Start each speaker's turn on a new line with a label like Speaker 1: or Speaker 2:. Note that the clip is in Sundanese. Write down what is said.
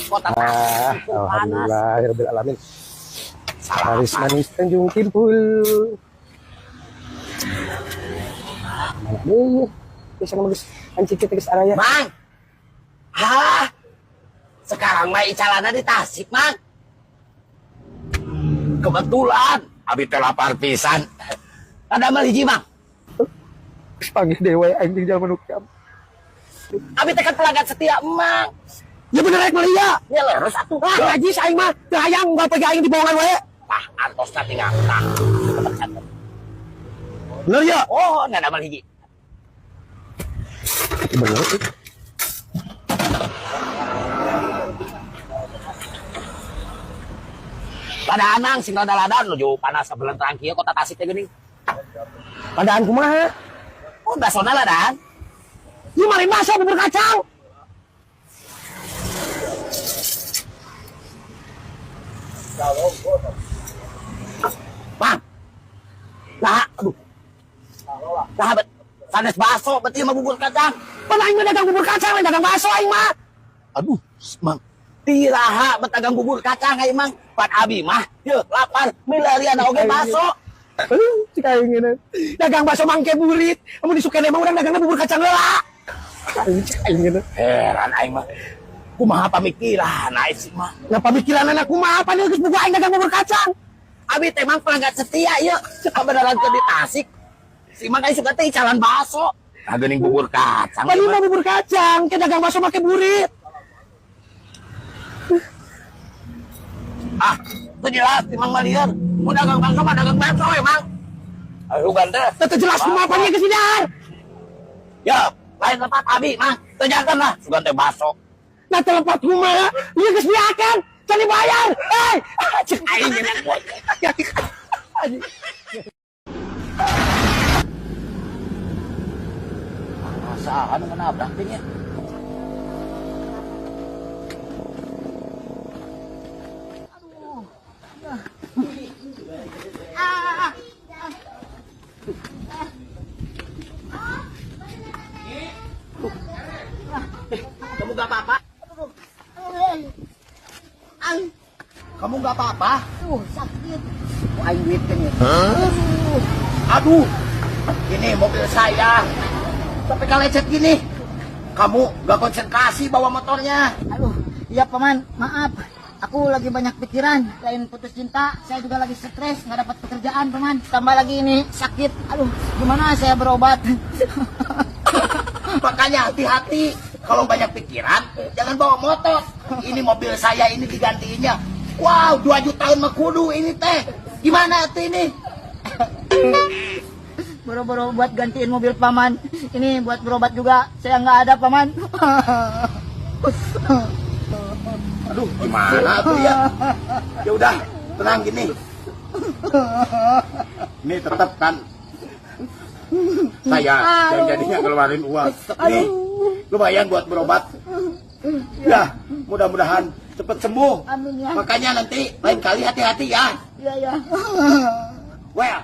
Speaker 1: Kota Tasik.
Speaker 2: Alhamdulillah, rabbil alamin. Haris manis Tanjung Kimpul. Mana nih? Bisa ngomong anjing kita geus araya.
Speaker 1: Mang. Hah? Sekarang mah icalana di Tasik, Mang. Kebetulan abi teh lapar pisan. Ada mah hiji, Mang.
Speaker 2: Geus panggil dewe anjing jalma nu kiam.
Speaker 1: Abi teh kan pelanggan setia Mang.
Speaker 2: Ya bener rek meuli ya.
Speaker 1: Ya leres atuh.
Speaker 2: Ah, ngaji aing mah teu hayang unggal pagi aing dibohongan wae.
Speaker 1: Tah, antosna tinggal tah.
Speaker 2: Bener ya?
Speaker 1: Oh, nggak ada hiji.
Speaker 2: Bener.
Speaker 1: Pada anang sing rada-rada nuju panas sabelenterang kieu kota Tasik teh geuning.
Speaker 2: Padaan kumaha?
Speaker 1: Oh, basona ladaan.
Speaker 2: Ieu mah lain bakso bubur kacang.
Speaker 1: Mang. Nah, aduh. Nah, bet. Sanes bakso berarti mah bubur kacang.
Speaker 2: Pan aing mah dagang bubur kacang, lain dagang bakso aing mah.
Speaker 1: Aduh, Mang. Tiraha bet dagang bubur kacang aing Mang. Pan abi mah, yeuh lapar milarian oge bakso.
Speaker 2: Cik aing ngeuneuh. Dagang bakso mangke burit. Amun disukene mah urang dagangna bubur kacang heula. Cik aing ngeuneuh.
Speaker 1: Heran aing mah. Kumaha pamikiran aing sih mah.
Speaker 2: Nah pamikiranana kumaha pan geus buku aing dagang bubur kacang.
Speaker 1: Abi teh mang pelanggan setia ieu. Kabeneran keur di Tasik. Si Mang aing suka teh icalan bakso. Nah, geuning bubur kacang.
Speaker 2: Pan ieu mah bubur kacang, ke dagang bakso make burit.
Speaker 1: Ah, itu jelas si Mang mah lieur. Mun dagang bakso mah dagang bakso emang. Ayo teh.
Speaker 2: Teu jelas kumaha pan ieu geus didahar.
Speaker 1: Ya, lain tempat abi Mang. Teu jantan lah, sugan teh bakso.
Speaker 2: Nah telepat kumaha? Ieu geus diakan. Can dibayar. Hei, cek
Speaker 1: Aing nyeunah boy. Saha nu nabrak teh nya? Kamu gak apa-apa? Kamu gak apa-apa?
Speaker 3: Sakit.
Speaker 1: Aing duit kan ya. Aduh, ini mobil saya. Sampai kalecet gini. Kamu gak konsentrasi bawa motornya.
Speaker 3: Aduh, iya paman, maaf. Aku lagi banyak pikiran. Selain putus cinta, saya juga lagi stres, nggak dapat pekerjaan, paman. Tambah lagi ini sakit. Aduh, gimana saya berobat?
Speaker 1: Makanya hati-hati. Kalau banyak pikiran, jangan bawa motor. Ini mobil saya ini digantiinnya. Wow, 2 jutaan mah kudu ini teh. Gimana tuh ini?
Speaker 3: Boro-boro buat gantiin mobil paman. Ini buat berobat juga. Saya nggak ada paman.
Speaker 1: Aduh, gimana tuh ya? Ya udah, tenang gini. Ini tetap kan saya yang jadinya keluarin uang. Nih, lumayan buat berobat. Ya, mudah-mudahan cepat sembuh.
Speaker 3: Amin ya.
Speaker 1: Makanya nanti lain kali hati-hati ya.
Speaker 3: Iya ya.
Speaker 1: Well,